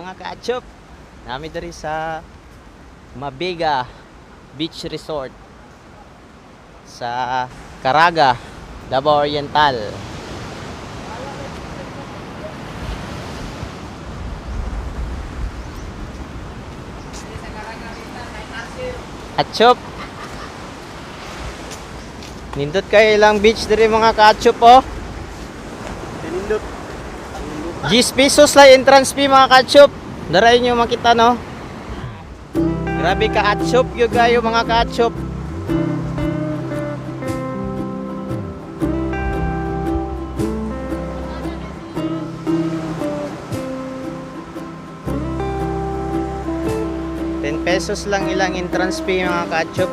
Mga kaatsyop. Nami diri sa Mabiga Beach Resort sa Caraga, Davao Oriental. Atsyop. Nindot kayo ilang beach diri, mga kaatsyop, oh. Tinindot. 10 pesos lang entrance fee, mga kaatsyop. Daray nyo makita, no. Grabe ka atsyop yun kayo, mga kaatsyop. ₱10 lang ilang entrance fee, mga kaatsyop.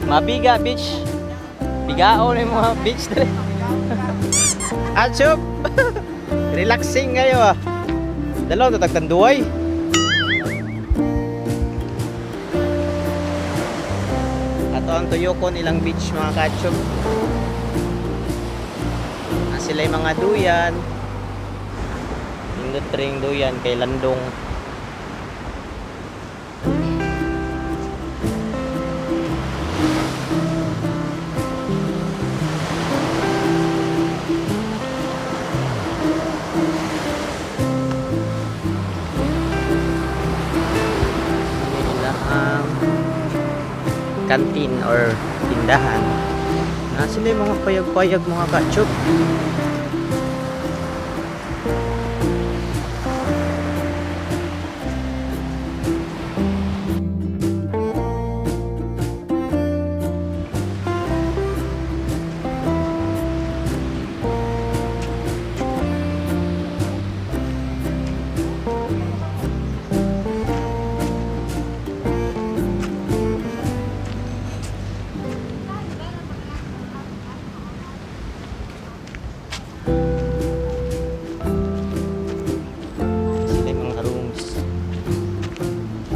Mabiga Beach. Bigao na yung mga beach dre. Atsyop! Relaxing kayo ah. Dalaw to tagtanduay. Ato ang tuyokon ilang beach, mga kaatsyop. Ah, sila yung mga duyan. Indot ring duyan kay Landong. Nila ang canteen or tindahan. Na sila yung mga payag-payag, mga kachup. Sila yung mga rooms.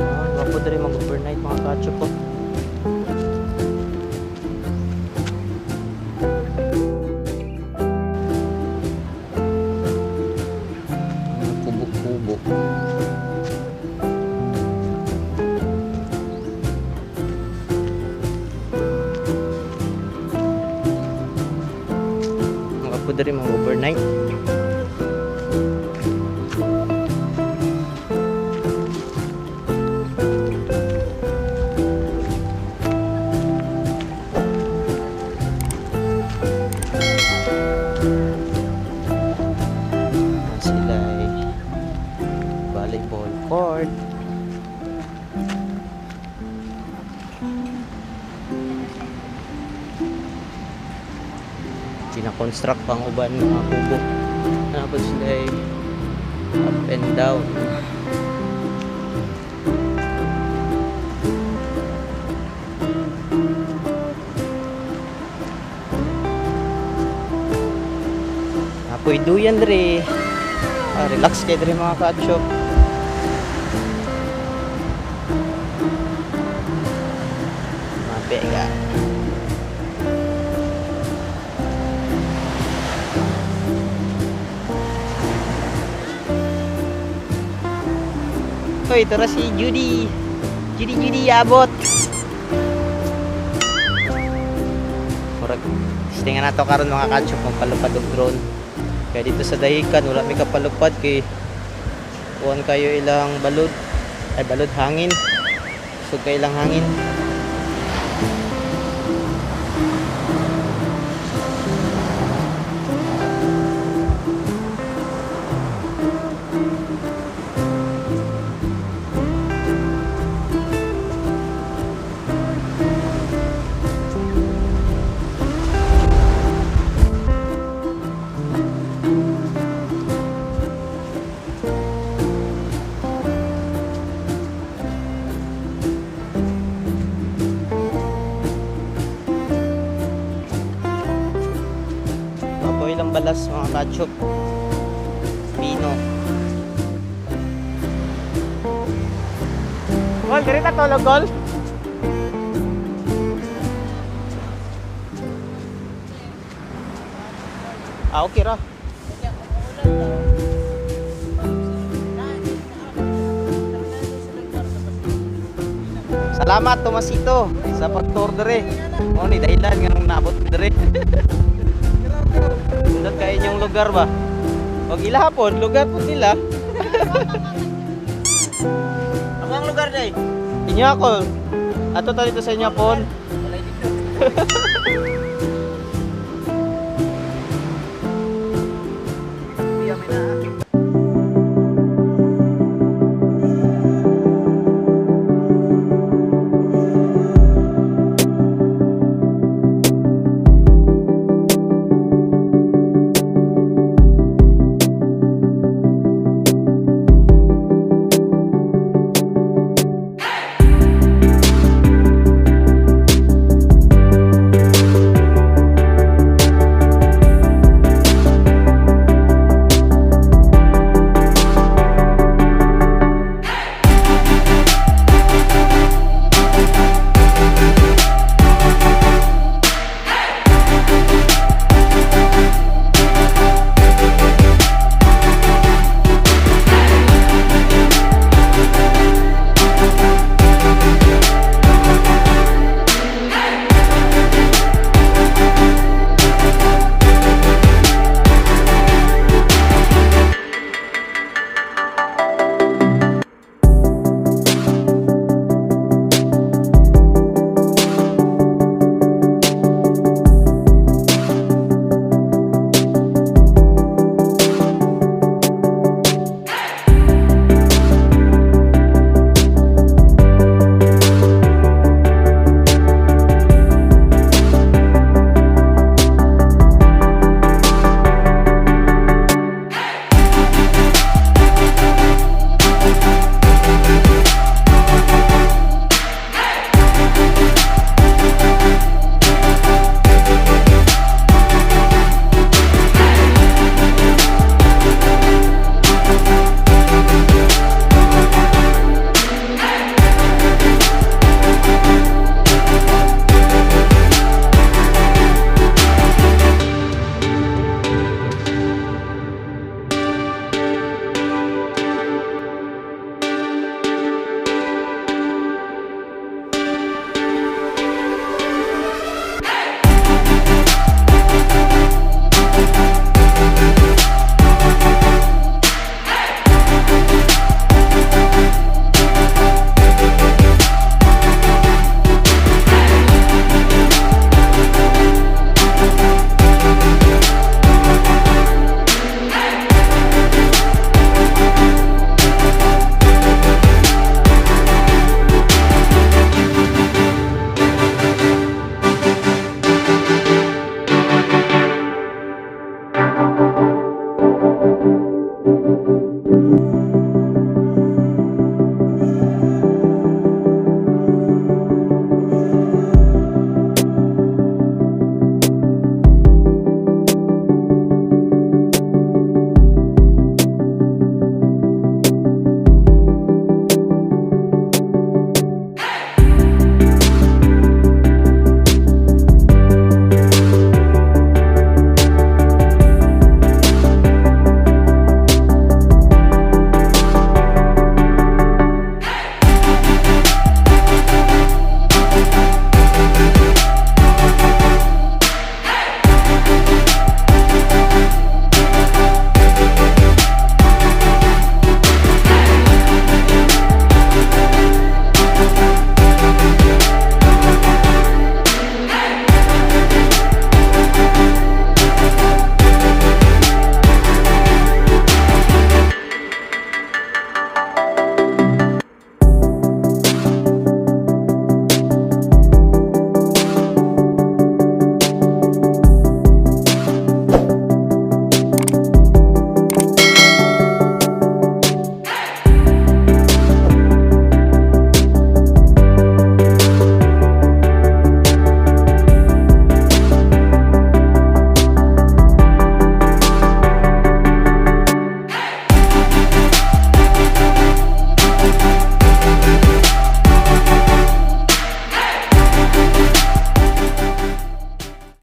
Ah, wapo diri mag-overnight, mga kachup po. Mga kubo-kubo. Mga po diri mag-overnight. Sila ay volleyball court. Kina-construct pang uban mga kubo. Tapos sila ay up and down. Apoy duyan dre. Ah, relax kayo dre, mga ka-shop. Mabega. Hoy, tara si Judy. Judy, Judy, abot. Murag, testingan nato karon, mga ka-shop, magpalupad og drone. Kaya dito sa Dahican, wala may kapalupad kay kuan kayo ilang balod ay balod hangin. So kay ilang hangin. Apo ilang balas, mga kachup. Pino. Gol, diri ta tulog, gol. Ah, okay ra. Kanya kung maulan daw, na sa lugar sa Pasig. Salamat, Tomasito, sa pag-tour dere. Mo ni dahilan nga nung naabot ko dere. Nindot kay inyong lugar ba? Og ilahapon, lugar po nila. Ako ang lugar day. Inyo ako. Ato ta dito sa inyo pon. Walay dito.